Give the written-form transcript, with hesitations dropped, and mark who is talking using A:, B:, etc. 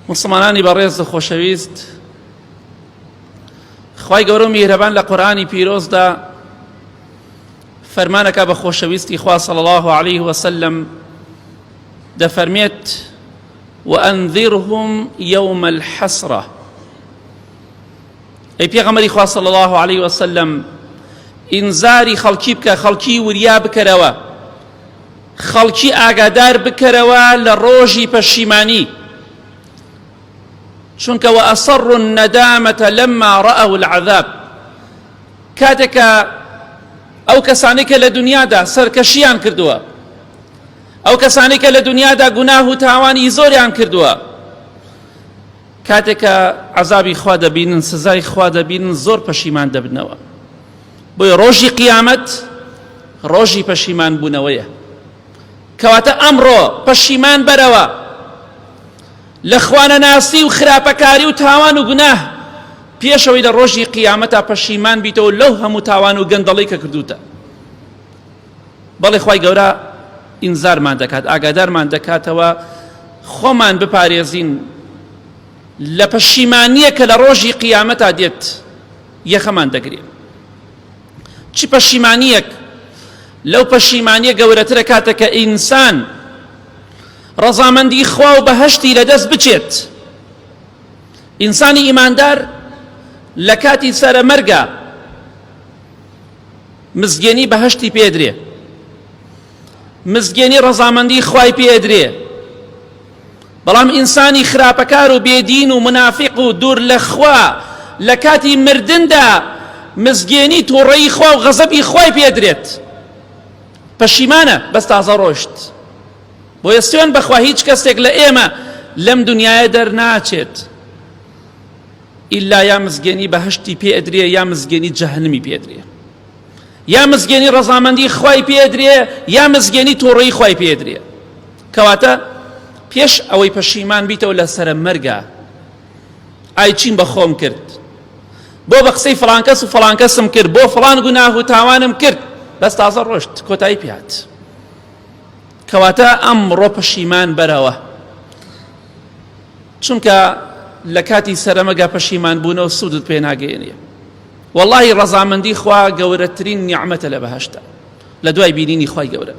A: موسڵمانانی بەڕێز و خۆشەویست، خوای گەورە و میهرەبان لە قورئانی پیرۆزدا فەرمانەکە بە خۆشەویستی خوا صلی الله علیه وسلم دەفەرمێت وأنذرهم يوم الحسرة. ئەی پێغەمبەری خوا صلی الله علیه وسلم، ئینزاری خەڵکی بکە، خەڵکی وریا بکەرەوە، خەڵکی ئاگادار بکەرەوە لە ڕۆژی پەشیمانی، چونکە وأصر الندامة لما رأوا العذاب. کاتێک کە ئەو کەسانەی کە لە دنیادا سەرکەشیان کردووە، ئەو کەسانەی کە لە دنیادا گوناه و تاوانی زۆریان کردووە، کاتێک کە عەزابی خوا دەبینن، سزای خوا دەبینن، زۆر پەشیمان دەبنەوە. بۆیە ڕۆژی قیامەت ڕۆژی پەشیمان بوونەوەیە. کەواتە ئەمڕۆ پەشیمان بەرەوە لە خوانەناسی و خراپەکاری و تاوان و گوناه، پێشەوەی لە ڕۆژی قیامەتا پەشیمان بیتەوە لەو هەموو تاوان و گەندەڵی کە کردوتە. بەڵێ، خوای گەورە ئینزارمان دەکات، ئاگادارمان دەکاتەوە خۆمان بپارێزین لە پەشیمانیە کە لە ڕۆژی قیامەتا دێت یەخەمان دەگرێت. چ پەشیمانیەک لەو پەشیمانیە گەورەترە کاتە کە ئینسان ڕەزامەندی خوا و بەهەشتی لەدەست بچێت. ئینسانی ئیماندار لە کاتی سەرەمەرگە مزگێنی بەهەشتی پێدرێ، مزگێنی ڕەزامەندی خوای پێدرێ، بەڵام ئینسانی خراپەکار و بێدین و منافق و دوور لە خوا لە کاتی مردندا مزگێنی تووڕەیی خوا و غەزەبی خوای پێدرێت. پەشیمانە، بەس تازە ڕۆشت. بۆیە سوێن بەخوا هیچ کەسێک لە ئێمە لەم دنیاە دەرناچێت ئیلا یا مزگێنی بەهەشتی پێ ئەدرێ یا مزگێنی جەهەنمی پێ ئەدرێ، یا مزگێنی ڕەزامەندی خوای پێ ئەدرێ یا مزگێنی تووڕەیی خوای پێ ئەدرێ. کەواتە پێش ئەوەی پەشیمان بیتەوە لە سەرە مەرگە، ئای چیم بە خۆم کرد، بۆ بە قسەی فڵانکەس و فڵانکەسم کرد، بۆ فڵان گوناه و تاوانم کرد، بەس تازە ڕۆشت، کۆتایی پێهات. کەواتە ئەمڕۆ پەشیمان بەرەوە، چونکە لە کاتی سەرەمەگا پەشیمان بوونەوە سوودت پێ ناگەیەنێ. وەڵڵاهی ڕەزامەندی خوا گەورەترین نیعمەتە لە بەهەشتە لە دوای بینینی خوای گەورە.